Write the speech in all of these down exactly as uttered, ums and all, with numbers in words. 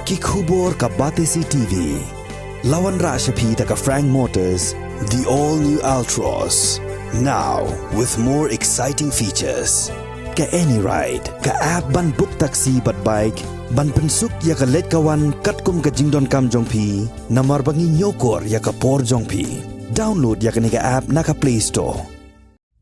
Ki khubor ka Batesi T V. La wanrah sha phi da ka Frank Motors, the all new Altroz. Now with more exciting features. Ka AnyRide, ka app ban book taxi bad bike, ban pynsuk ïa ka leit ka wan katkum ka jingdonkam jong phi, namar ba ngi ñiewkor ïa ka por jong phi. Download ïa kane ka app na ka Play Store.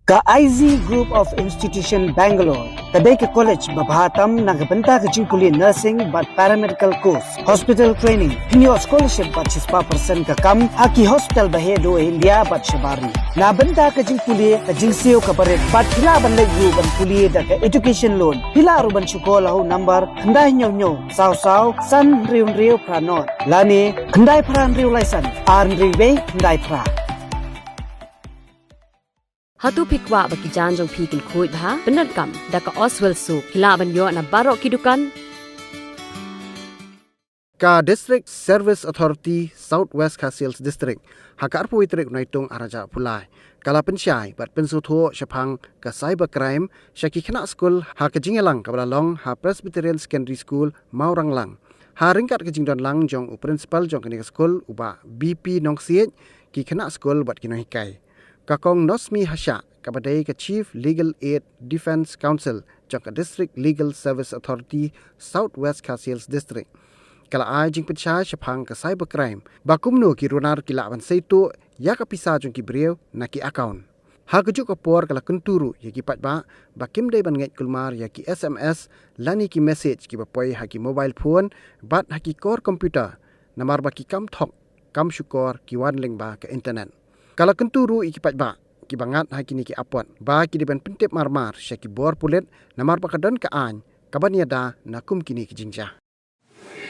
Ka I Z Group of Institution Bangalore ka dei ka college ba bha tam na ka bynta ka jingpule nursing bad paramedical course, hospital training. Phin ïoh scholarship bad shispah percent ka kam ha ki hospital ba heh duh India bad shabar ri. Na bynta ka jingpule, ka jingsiew kaba rit bad phi lah ban leit ruh ban pule da ka education loan. Phi lah ruh ban shukor ha u number khyndai hynñiew hynñiew saw saw san hynriew hynriew phra nod lane khyndai phra hynriew lai san ar hynriew wei khyndai phra. Hato phi kwah ba ki jaiñ jong phi kin khuid bha? Pyndonkam da ka Oswell Soap. Phi lah ban ïoh na baroh ki dukan. Ka District Service Authority South West Khasi Hills District, ha ka arphew tarik Naitung ar hajar arphew lai, ka la pynshai bad pynsngewthuh shaphang ka cyber crime sha ki khynnah skul ha ka jingïalang kaba la long ha Presbyterian Secondary School Mawranglang. Ha ryngkat ka jingdon lang jong u principal jong kane ka skul, u Bah B P Nongsiej, ki khynnah skul bad ki nonghikai. Ka Kong Nosmi Hashah, kaba dei ka Chief Legal Aid Defence Counsel jong ka District Legal Service Authority South West Khasi Hills District, ka la ai jingpynshai shaphang ka cyber crime, ba kumno ki runar ki lah ban saituh ïa ka pisa jong ki briew na ki account. Ha kajuh ka por ka la kyntu ruh ïa ki paidbah ba kim dei ban ngeit kulmar ïa ki S M S lane ki message kiba poi ha ki mobile phone bad ha ki kor computer, namar ba ki kam thok kam shukor ki wan lyngba ka internet. Ka la kyntu ruh ïa ki paidbah kiba ngat ha kine ki apot ba ki dei ban pyntip marmar sha ki bor pulit, namar ba ka don ka aiñ kaban ïada na kum kine ki jingjia.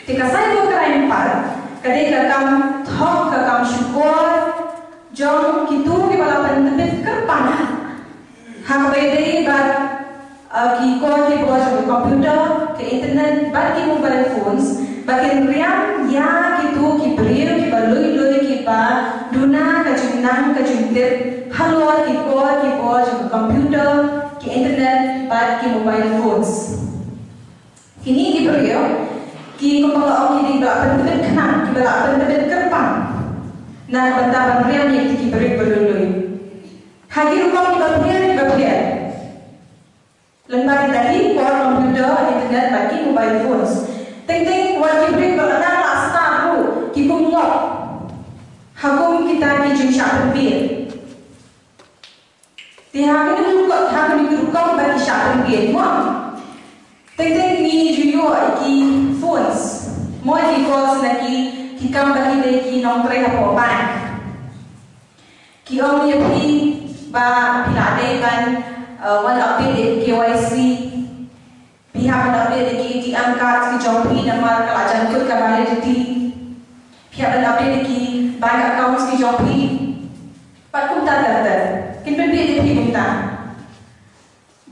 Te ka cyber crime pat ka dei ka kam thok, ka kam shukor jong kito kiba la pyntbit kyrpang ha kaba ïadei bad, uh, ki kor ki bor jong ka computer, ka internet bad ki mobile phones, ba kin riam ïa kito ki briew kiba lui lui, kiba duna ka jingnang ka jingtip halor ki kor ki bor jong ka computer, ki internet bad ki mobile phones. Kine ki briew, ki kumba nga la ong, ki dei ba la pyntbit khnang, kiba la pyntbit kyrpang na ka bynta ban riam ïa ki briew ba lui lui ha ki rukom kiba pher kiba pher. Lem bad kita ki kor computer, internet bad ki mobile phones. Teng teng wat ki briew ba la dang la start ruh ki kum ngop ha kum kita ki jingshah pynbieit. Te ha kane ka rukom, ha kane ka rukom ba ki shah pynbieit mo, teng teng ngi ju ïoh ki phones, mo, ki calls na ki, ki kam ba ki dei ki nongtrei hapoh bank. Ki ong ïa phi ba phi la dei ban, uh, wan update ïa ki K Y C. Phi hap ban update ïa ki A T M cards ki jong phi namar ka la jan kut ka validity. Phi hap ban update ïa ki bank accounts ki jong phi. Bad kumta ter ter. Kin pynbit ïa phi kumta.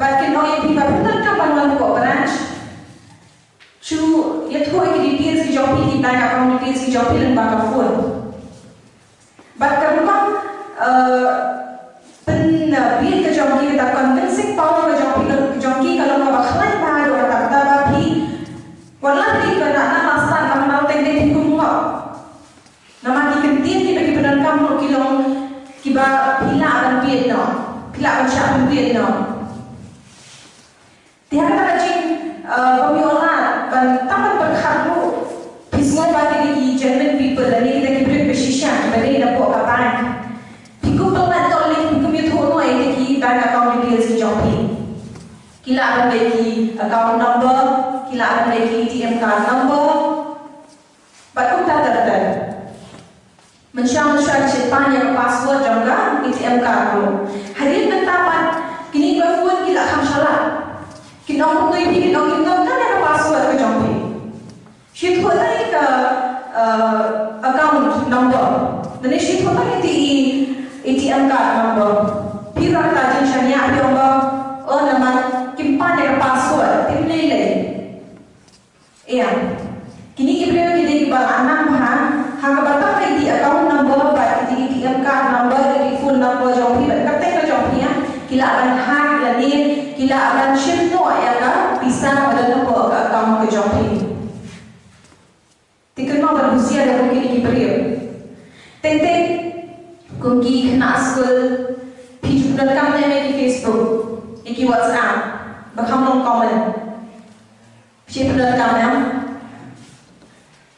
Bad kin ong ïa phi ba phi donkam ban wan hapoh branch, shu ïathuh ïa ki details ki jong phi, ki bank account details ki jong phi lyngba ka phone. Bad ka rukom, eh, pynbieit ka jong ki, kata convincing power ka jong ki, ka jong ki ka long kaba khlaiñ bha haduh katta katta ba phi, wat la phi ba na, na la start, na la teng de phi kum ngop. Namar ki kyntien kiba ki pyndonkam ruh ki long kiba phi lah ban bieit noh, phi lah ban shah pynbieit noh. Te ha kata ka jing, eh, bym ïoh lad ban tang ban pyrkhat ruh, phi sngew ba ki dei ki genuine people lane kita ki briew ba shisha kiba dei napoh ka bank. Phi kum pynlait noh lei, phi kum ïathuh noh ïa ki bank account details ki jong phi. Ki lah ban dei ki account number, ki lah ban dei ki A T M card number. Bad kumta ter ter. Mynshuwa mynshuwa ki shait pan ïa ka password jong ka A T M card ruh. Hadien mynta pat kine ki phone ki la kham shalak. Kin ong kumno ïa phi, kin ong kim donkam ïa ka password ka jong phi. Shu ïathuh tang ïa ka, eh, account number. Lane shu ïathuh tang ïa ka A T M card number. Phi rah ka jingshaniah, phi ong ba, oh, namar kim pan ïa ka password, kim lei lei. Ïa. Kine ki briew ki dei kiba la nang bha, ha kaba tang ka A T M account number bad ka A T M card number, ka phone number jong phi bad ka kyrteng ka jong phi, ïa, ki lah ban hack lane ki lah ban shim noh ïa ka pisa ba don hapoh ka account ka jong phi. Kynmaw ban husiar ïa kum kine ki briew. Teng teng kum ki khynnah skul, phi ju pyndonkam ne em ïa ki Facebook, ïa ki WhatsApp ba kham long common? Phi pyndonkam ne em?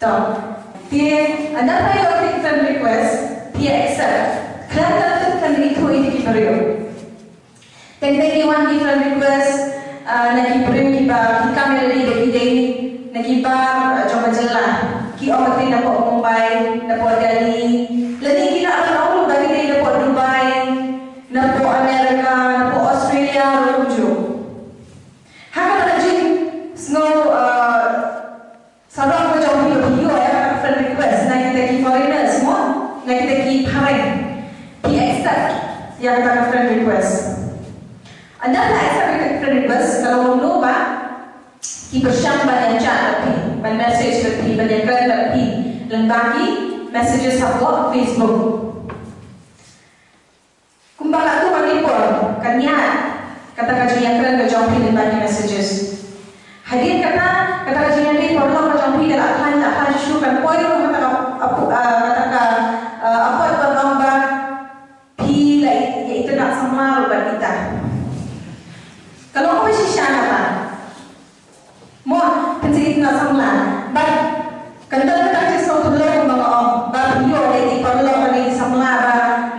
To. Te ynda phi ïoh ïa ki friend request, phi accept. Khlem da tip, khlem da ithuh ïa ki briew. Teng teng ki wan ki friend request, ah, na ki briew kiba ki kam ïa lade ba ki dei na ki bar, ah, jong ka jylla, ki ong ba ki dei napoh Mumbai, napoh Delhi, lane ki lah ban ong ruh ba ki dei napoh Dubai, napoh America, napoh Australia ruh kumjuh. Ha kata ka jingsngew, ah, Sa ruh ka jong phi ba phi ïoh ïa ka friend request na kita ki foreigners mo, na kita ki phareng. Phi accept ïa kata ka friend request. Ynda phi accept ïa ka friend request, ka long kumno ba ki pyrshang ban ïa chat bad phi, ban message bad phi, ban ïa kren bad phi lyngba ki messages hapoh Facebook. Kumba katto katne por kan ïaid kata ka jingïakren ka jong phi lyngba ki messages. Hadien kata, kata ka jingïadei paralok ka jong phi ka la khlaiñ, la khlaiñ shuh shuh, kan poi ruh kata ka apu-, ah, kata ka, ah, apot ba long ba phi la i-, ïa itynnad samla ruh bad kita. Ka long kaba shisha kata. Mo, phin sa itynnad samla. Bad kan don kata ka jingsngewthuh kumba nga ong ba phi ïoh ïa ki paralok lane ki samla ba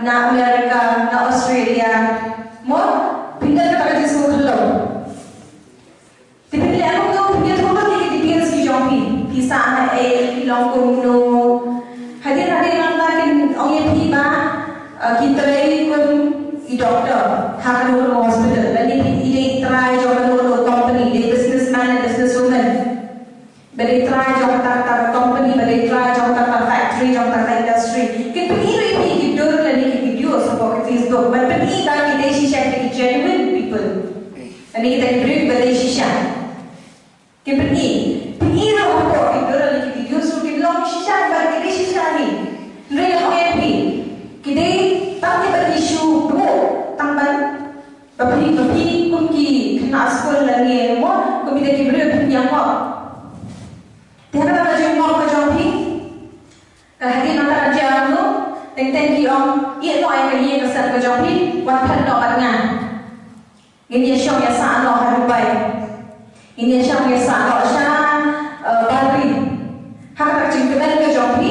na America, na Australia. Mo, phin don kata ka jingsngewthuh. Te phin leh kumno, phin ïathuh lut ïa ki details ki jong phi. Phi sah ha ei, phi long kumno. Hadien hadien nangta kin ong ïa phi ba, ah, ki trei kum i doktor ha kano kano hospital, lane i dei i trai jong kano kano company, i dei businessman ne businesswoman, ba dei trai jong kata kata ka company, ba dei trai jong kata ka factory, jong kata ka industry. Kin pyni ruh ïa phi ki dur lane ki videos hapoh ka Facebook ban pyni ba ki dei shisha ki genuine people. Lane kita ki briew kiba dei shisha. Ki pyni, pyni ruh hapoh ki dur lane ki videos ruh kin long shisha ba ki dei shisha hi. Hynrei nga ong ïa phi, ki dei tang ki ba ki shu buh tang ban ba phi, ba phi kum ki khynnah skul lane mo, kum kita ki briew phin ïa ngop. Te ha kata ka jingngop ka jong phi, ka hadien nangta ka jia kumno, teng teng ki ong, ïeh noh ïa ka ïing ka sem ka jong phi, wan phet noh bad nga. Ngin ïa shong ïa sah noh ha Dubai. Ngin ïa shong ïa sah noh sha, eh, Bali. Ha kata ka jingkmen ka jong phi,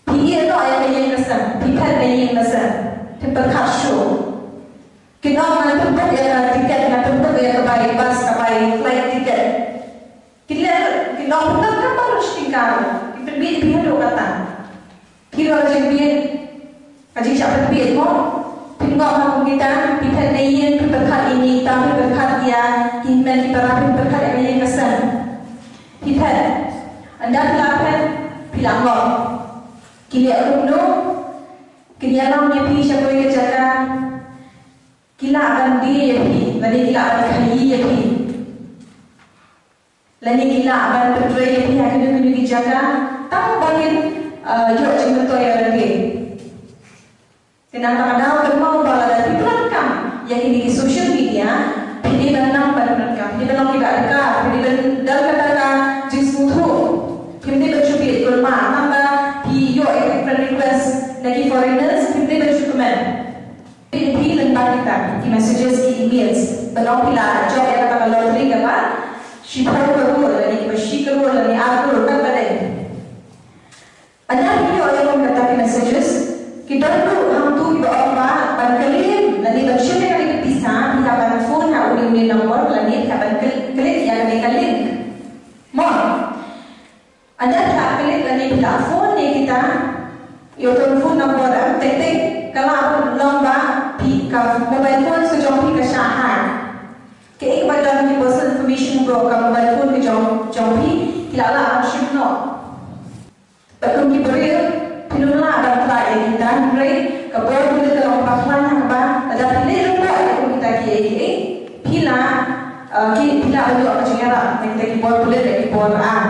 phi ïeh noh ïa ka ïing ka sem, phi phet na ïing na sem, phin pyrkhat shuh. Kin ong ngan pynbook ïa ka ticket, ngan pynbook ïa ka bai bus, ka bai flight ticket. Kin leh, kin ong pynbook ka baroh shi tyngka. Kin pynbiej phi haduh katta. Phi ruh ka jingbiej, ka jingshah pynbiej mo. Phin ngop ha kum kita, phi phet na ïing, phi pyrkhat ïa ita, phi pyrkhat ïa ki hynmen ki para, phi pyrkhat ïa ka ïing ka sem. Phi phet. Ynda phi la phet, phi la ngop. Ki leh kumno? Kin ïalam ïa phi sha kawei ka jaka. Ki lah ban die ïa phi, lane ki lah ban khaii ïa phi. Lane ki lah ban pyntrei ïa phi ha kino kino ki jaka, tang ba kin, eh, ïoh jingmyntoi ïa lade. Te nangta ka daw kynmaw ba lada phi pyndonkam ïa kine ki social media, phi dei ban nang ban pyndonkam, phi dei ban long kiba adkar, phi dei ban don kata ka jingsngewthuh, phim dei ban shu bieit kulmar, tang ba phi ïoh ïa ki friend request na ki foreigners, phim dei ban shu kmen. Phi lyngba kita ki messages, ki emails, ba long phi la jop ïa kata ka lottery kaba shiphew klur lane kiba shi klur lane ar klur, katba dei. Ynda phi ïoh ïa kata ki messages, ki don ruh hangtu kiba ong ba ban claim lane ban shim ïa kata ka pisa, phi hap ban phone ha une une u nombor lane phi hap ban cl-, click ïa kane ka link. Mo. Ynda phi la click lane phi la phone ïa kita, ïa uto u phone number, em, teng teng ka lah ban long ba phi, ka mobile phone ka jong phi ka shah hack. Kaei kaba don ki personal information hapoh ka mobile phone ka jong, jong phi, ki la lah ban shim noh. Bad kum ki briew, phin ym lah ban trei ïa kita, hynrei ka bor pulit ka long kaba khlaiñ, ha kaba lada phi leit report ïa kum kita kiei kiei, phi la, eh, ki, phi lah ban ïoh ka jingïarap na kita ki bor pulit, na ki bor aiñ.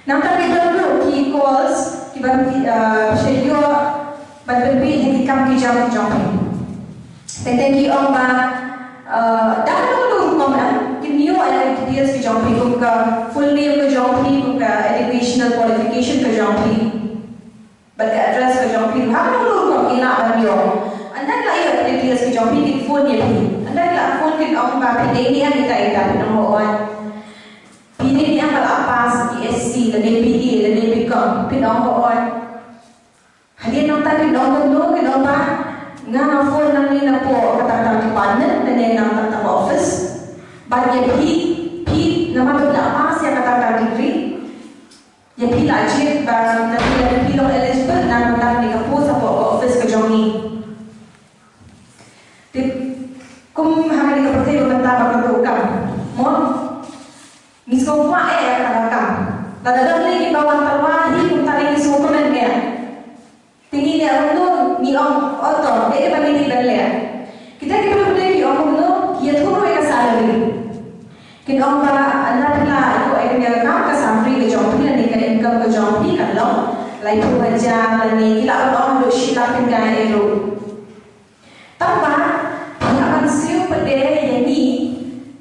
Nangta ki don ruh ki calls kiba, eh, phi sa ïoh ban pynbiej ha ki kam ki jam ki jong phi. Teng teng ki ong ba, eh, da kano kano ka rukom, em, kin ïoh ïa ki details ki jong phi, kum ka full name ka jong phi, kum ka education, qualification ka jong phi, bad ka address ka jong phi, ha kano kano rukom phi lah ban ïoh. Ynda ki la ïoh ka details ka jong phi, kin phone ïa phi. Ynda ki la phone, kin ong ba phi dei ne em ita ita, phin ong hooid. Phi dei ne em ba la pass B S C lane B A lane B Com, phin ong hooid. Hadien nangta kin ong kumno, kin ong ba nga nga phone nangne napoh kata kata department lane na kata kata office. Bad ïa phi, phi namar ba phi la pass ïa kata kata degree, ïa phi la jied ba na phi, la phi long eligible na kata kata ka post hapoh ka office ka jong ngi. Te kum ha kane ka pyrthei ba mynta ba ka duh kam, mo, ngi sngewkwah eh ïa kata ka kam. Lada don lei kiba wan tyrwa hi, kumta lei ngi sngewkmen eh. Te ngi leh kumno? Ngi ong, o to, dei ba ngi dei ban leh. Kita ki briew ki ong kumno? Ki ïathuh ruh ïa ka salary. Kin ong ba ynda phi la ïoh ïa kane ka kam, ka salary ka jong phi lane ka income ka jong phi kan long laiphew hajar lane ki lah ban ong haduh shi lak tyngka eh ruh. Tangba phi hap ban siew pat de ïa ngi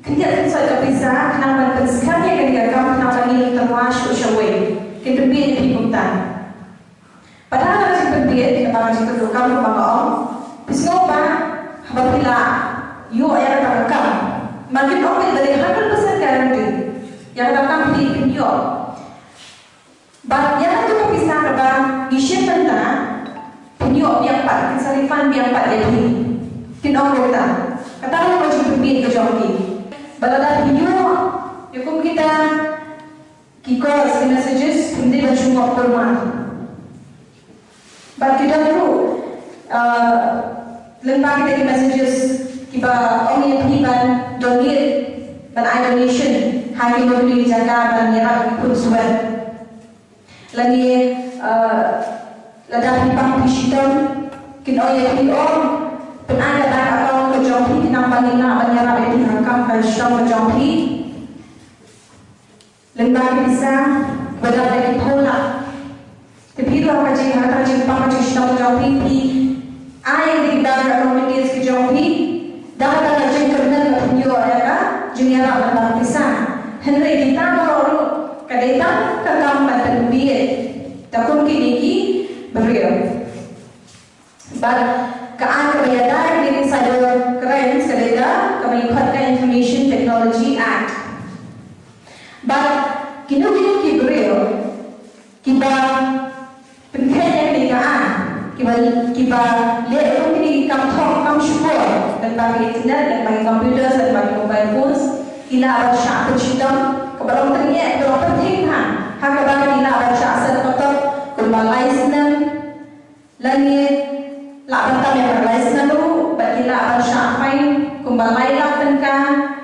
khyndiat khynsoit ka pisa khnang ban pynskhem ïa kane ka kam, khnang ban ïeng tyrwa shuh shawei. Kin pynbieit ïa phi kumta. Pat ha ka jingpynbieit, kaba ka jingpyndonkam kumba nga ong, phi sngew ba haba phi la ïoh ïa kata ka kam, ma kin ong ba dei hundred percent guarantee, ïa kata ka kam phi, phin ïoh. Bad ïa kata ka pisa kaba ngi shim mynta, phin ïoh biang pat, kin sa refund biang pat ïa phi. Kin ong kumta. Kata ka long ka jingpynbieit ka jong phi. Bad lada phi ïoh ïa kum kita ki calls, ki messages, phim dei ban shu ngop kulmar. Bad ki don ruh, uh, lyngba kita ki messages kiba ong ïa phi ban donate, ban ai donation ha kino kino ki jaka ban ïarap ïa ki khun suwet. Lane, uh, lada phi pang phi shitom, kin ong ïa phi, ong pynai ka bank account ka jong phi khnang ba ngin lah ban ïarap ïa phi ha ka kam ka shitom ka jong phi. Lyngba ki pisa ba dap da ki phew lak. Te phi ruh ha ka jing, ha ka jingpang ka jingshitom ka jong phi, phi ai ïa ki bank account details ki jong phi. Da kata ka jingkyrmen ba phin ïoh ïa ka jingïarap lyngba ki pisa. Hynrei kita baroh ruh ka dei tang ka kam ban pynbieit da kum kine ki briew. Bad ka aiñ kaba ïada ïa kine ki cyber crimes ka dei ka, kaba ngi khot ka Information Technology Act. Bad kino kino ki briew kiba pynkheiñ ïa kane ka aiñ, kiba, kiba leh kum kine ki kam thok kam shukor lyngba ki internet, lyngba ki computers, lyngba ki mobile phones, ki lah ban shah pynshitom kaba long tyngeh, kaba long pyrthei bha, ha kaba ki lah ban shah set patok kumba lai snem, lane lah ban tam ïa ka lai snem ruh, bad ki lah ban shah fine kumba lai lak tyngka,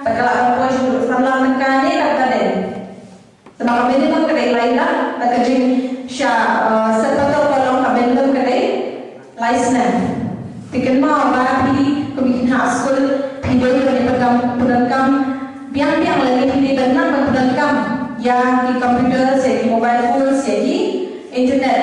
bad ka lah ban poi sha san lak tyngka ne kat ba dei. Te ma ka minimum ka dei lai lak, bad ka jingshah, eh, set patok ka long ka minimum ka dei lai snem. Te kynmaw ba phi kum ki khynnah skul, phi dei ban ïa pyndonkam, pyndonkam biang biang lane phi dei ban nang ban pyndonkam ïa ki computers, ïa ki mobile phones, ïa ki internet.